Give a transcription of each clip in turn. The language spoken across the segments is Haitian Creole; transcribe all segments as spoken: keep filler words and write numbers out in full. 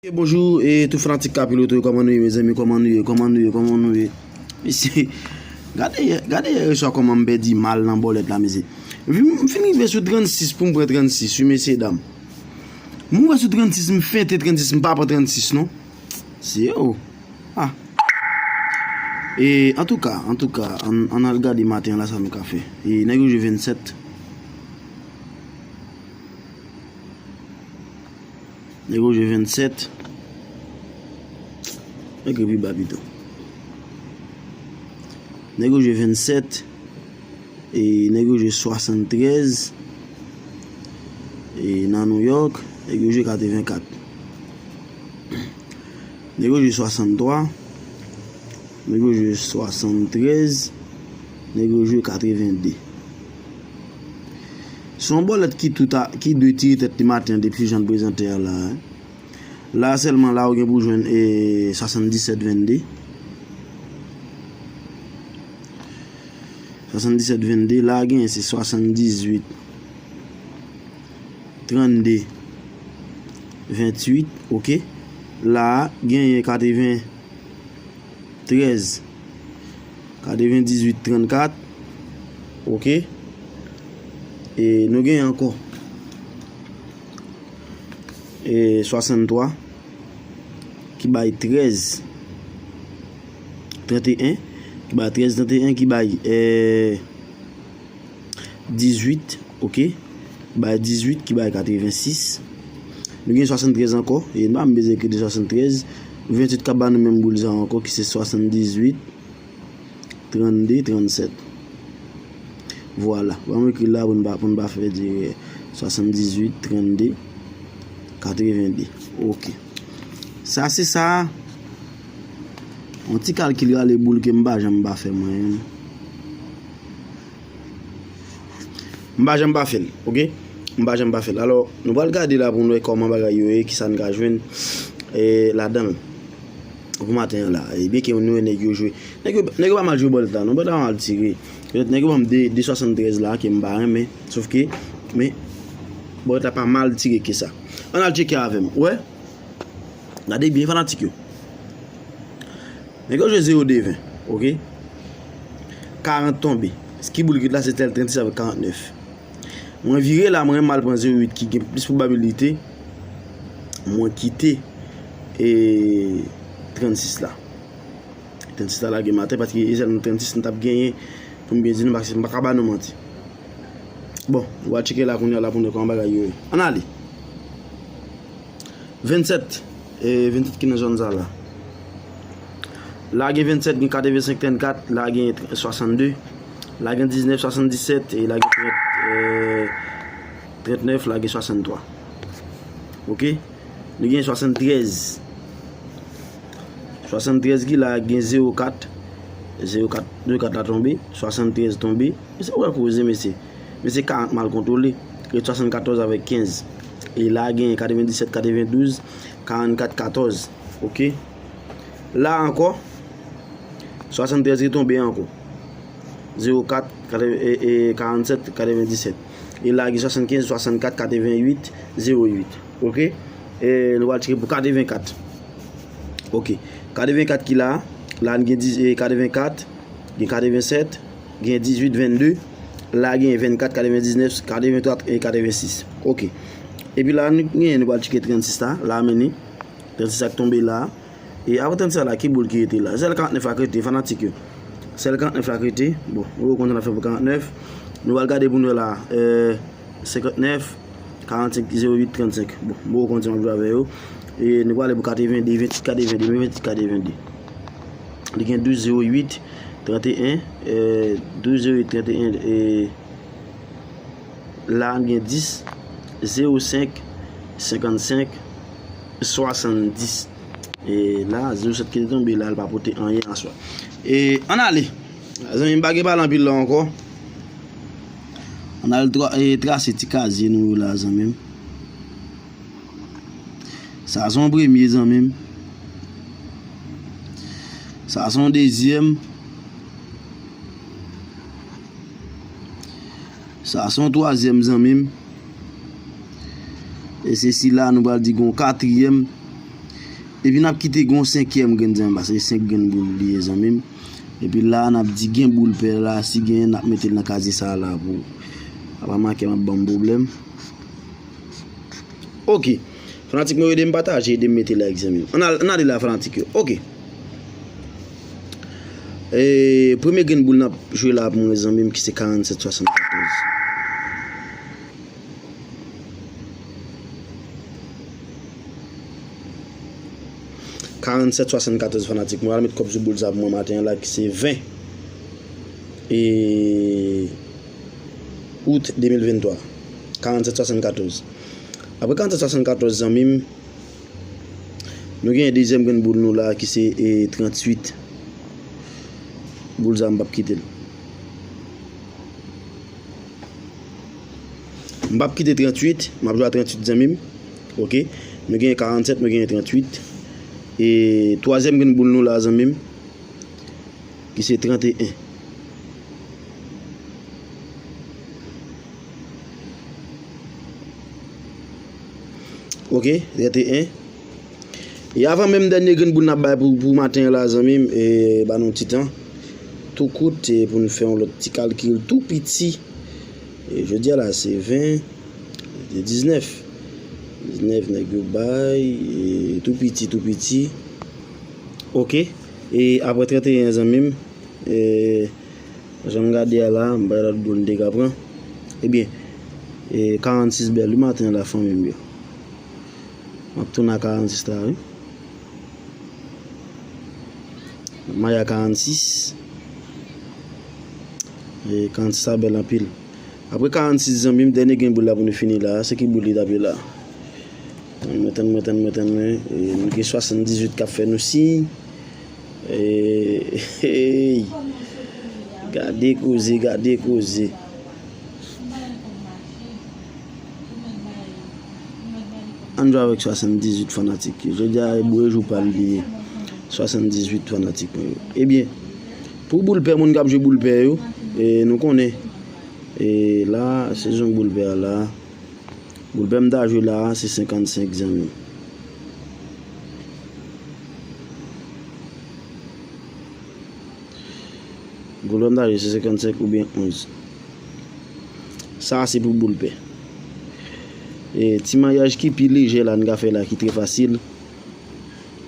Ok, bonjou, e tout fanatik Kapiloto yo, kòman nou ye, mezanmi? Kòman nou ye? Kòman nou ye? Kòman nou ye? Mesye, gade, gade yè swa kòman m pèdi mal nan bòlèt la, mesye. M fin rive sou trannsis pou m pran trannsis, wi, mesye dam. M rive sou trannsis, m fente trannsis, m pa pran trannsis, non. Se yo. Ah. E, antouka, antouka, ann, ann al gade maten an la sa nou ka fè. E, nèg yo jwe vennsèt. Nèg yo jwe vennsèt. Nèg yo pi ba pito. Nèg yo jwe vennsèt. E nèg yo jwe swasanntrèz. E nan New York, nèg yo jwe katrevenkat. Nèg yo jwe swasanntwa. Nèg yo jwe swasanntrèz. Nèg yo jwe katrevende. Se yon bòlèt ki tout a, ki dwe tire tèt li maten an depi jan l prezante a la, hein. La sèlman la ou gen pou jwenn e swasanndisèt vennde. Swasanndisèt vennde, la genyen se swasanndizwit trannde venntuit, ok. La genyen katreven trèz, katrevendizwit trannkat, ok. E nou genyen ankò e swasanntwa ki bay trèz tranteyen, ki bay trèz tranteyen, ki bay e dizwit, ok. Bay dizwit ki bay katrevensis. Nou gen swasanntrèz ankò, e m pa bezwen ekri de swasanntrèz. Venntuit k ap ba nou menm boul sa ankò, ki se swasanndizwit trannde trannsèt. Vwala. Ban m ekri la pou n pa, pou n pa fè dirè. Swasanndizwit trannde katrevende. Ok. Sa se sa. Yon ti kalkil rale boul ke m pa janm pa fè mwen menm. M pa janm pa fè l, ok? M pa janm pa fè l. Alò, nou pral gade la pou nou wè kòman bagay yo ye, kisa n ka jwenn e, ladan l. Pou maten an la. E byen ke nou wè nèg yo jwe. Nèg yo, nèg yo pa mal jwe bòlèt la, non, bòlèt la pa mal tire. Petèt nèg yo ban m de, de swasanntrèz la, ke m pa renmen. Sòf ke, men, bòlèt la pa mal tire ke sa. Ann al tcheke avè m. Ou wè? Gade byen, fanatik yo. Nèg yo jwe zewo de ven, ok? Karant tonbe. Ki boul ki t la, se tèl trannsis avèk karantnèf. Mwen vire la, mwen, m al pran zewo uit ki gen plis pwobabilite mwen kite e trannsis la. Trannsis la lage maten, paske e sèlman trannsis m t ap genyen pou m byen di nou, paske m pa ka ba nou manti. Bon, nou va tcheke la kounye a la pou nou wè kòman bagay yo ye. Ann ale. Vennsèt, e, vennsèt ki nan zòn sa la. La gen vennsèt, gen katrevensenk trannkat, la gen swasannde, la gen diznèf swasanndisèt, e la gen trant, e, trantnèf, la gen swasanntwa. Ok? Nou gen swasanntrèz. Swasanntrèz ki la gen zewo kat, zewo kat, zewo kat la tonbe, swasanntrèz tonbe. Mesye, ou wè koze, mesye. Mesye, karant mal kontwole. Ret swasannkatòz avèk kenz. E la gen katrevendisèt, katrevendouz, karannkat, katòz. Ok? La ankò, swasanntrèz retonbe ankò. Zewo kat, katrevensèt, katrevendisèt. E la gen swasannkenz, swasannkat, katrevenuit, zewo uit. Ok? E nou pral tcheke pou katrevenkat. Ok. Katrevenkat ki la, la n gen dis, e, katrevenkat, gen katrevensèt, gen dizuit, vennde, la gen vennkat, katrevendiznèf, katreventwa e katrevensis. Ok. Epi la, nou gen, nou pral tcheke trannsis la, la menm li. Trannsis la k tonbe la. E apre trannsis la, ki boul ki rete la? Sèl karantnèf la k rete, fanatik yo. Sèl karantnèf la k rete. Bon, nou kontan n ap fè pou karantnèf. Nou pral gade pou nou wè la. Euh, senkantnèf, karannsenk, zewo uit, trannsenk. Bon, m poko konn si m ap jwe avè yo. E nou prale pou katrevende, venntuit katrevende, men venntuit katrevende. Li gen douz zewo uit, tranteyen, e, douz zewo uit, tranteyen, e, la m gen dis, zewo senk, senkannsenk, swasanndis. E la, zewo sèt ki te tonbe la, li pa pote anyen aswè. E, ann ale. Zanmi m, pa gen pale anpil la ankò. Ann al tra-, e, trase ti kazye nou yo la, zanmi m. Sa se yon premye, zanmi m. Sa se yon dezyèm. Sa se yon twazyèm, zanmi m. E se sila nou pral di gon katriyèm. Epi n ap kite gen yon senkyèm grenn zanmi, paske se senk grenn boul li ye, zanmi m. Epi la, n ap di gen boul pè la, si genyen, n ap mete l nan kazye sa a la pou. Apa makè m ap ban m pwoblèm. Ok. Fanatik mwen yo, ede m pataje, ede m mete like, zanmi m. Ann al-, ann ale la, fanatik yo. Ok. E, premye grenn boul n ap jwe la pou mwen, zanmi m, ki se karannsèt swasannkatòz. Karannsèt swasannkatòz, fanatik mwen. Al met kòb sou boul sa pou mwen maten an la, ki se ven, e, out de mil venntwa. Karannsèt swasannkatòz. Apre karannsèt swasannkatòz, zanmi m, nou gen dezyèm grenn boul nou la, ki se, e, tranntuit. Boul sa, m p ap kite l. M p ap kite tranntuit, m ap jwe a tranntuit, zanmi m. Ok. Nou gen karannsèt, nou gen tranntuit. E twazyèm grenn boul nou la, zanmi m, ki se tranteyen. Ok, tranteyen. E avan menm dènye grenn boul n ap bay pou, pou maten an la, zanmi m, e, ba nou ti tan. Tou kout, e, pou n fè yon lòt ti kalkil tou piti. E, jodi a la, se ven, se diznèf. Diznèf nèg yo bay, e, tou piti, tou piti. Ok. E apre tranteyen, zanmi m, e, jan m gade a la, m bay lòt boul m te ka pran. Ebyen, e, karannsis bèl wi maten an la, fanmi m yo. M ap tounen a karannsis la, wi. M ap maye a karannsis. E, karannsis la bèl anpil. Apre karannsis, zanmi m, dènye grenn boul la pou nou fini la. Se ki boul li t ap ye la? Tann mwen, tann mwen, tann mwen, tann mwen. E, nou gen swasanndizuit k ap fè nou siy. E, hey! Gade koze, gade koze. Ann jwe avèk swasanndizuit fanatik yo. Jodi a, e boure jou pa l li ye. Swasanndizuit fanatik mwen yo. Ebyen, pou boul pè, moun k ap jwe boul pè yo, e, nou konnen. E la, sezon boul pè a la. Boul pè m ta jwe la a, se senkannsenk, zanmi m. Boul pè m ta jwe, se senkannsenk oubyen onz. Sa a se pou boul pè. E ti mayaj ki pi lejè la, n ka fè la, ki trè fasil.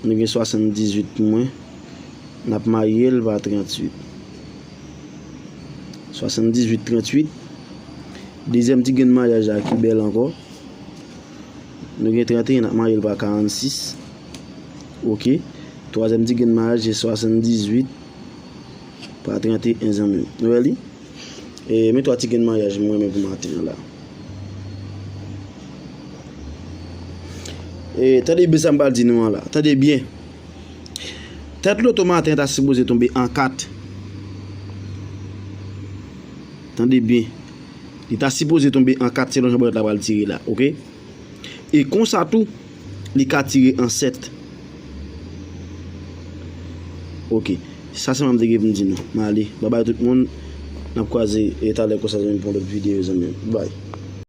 Nou gen swasanndizuit pou mwen. N ap maye l pa tranntuit. Swasanndizuit tranntuit. Dezyèm ti grenn mayaj la ki bèl ankò. Nou gen tranteyen, n ap maye l pa karannsis. Ok. Twazyèm ti grenn mayaj, se swasanndizuit pa tranteyen, zanmi m. Nou wè li? E, men twa ti grenn mayaj mwen renmen pou maten an la. E, tande byen sa m pral di nou an la. Tande byen. Tèt loto maten an ta sipoze tonbe an kat. Tande byen. Li ta sipoze tonbe an kat selon jan bòlèt la pral tire la, ok? E konsa tou, li ka tire an sèt. Ok. Sa sèlman m te gen pou m di nou. M ale. Babay tout moun. N ap kwaze e talè konsa zanmi m pou yon lòt videyo zanmi m. Bay.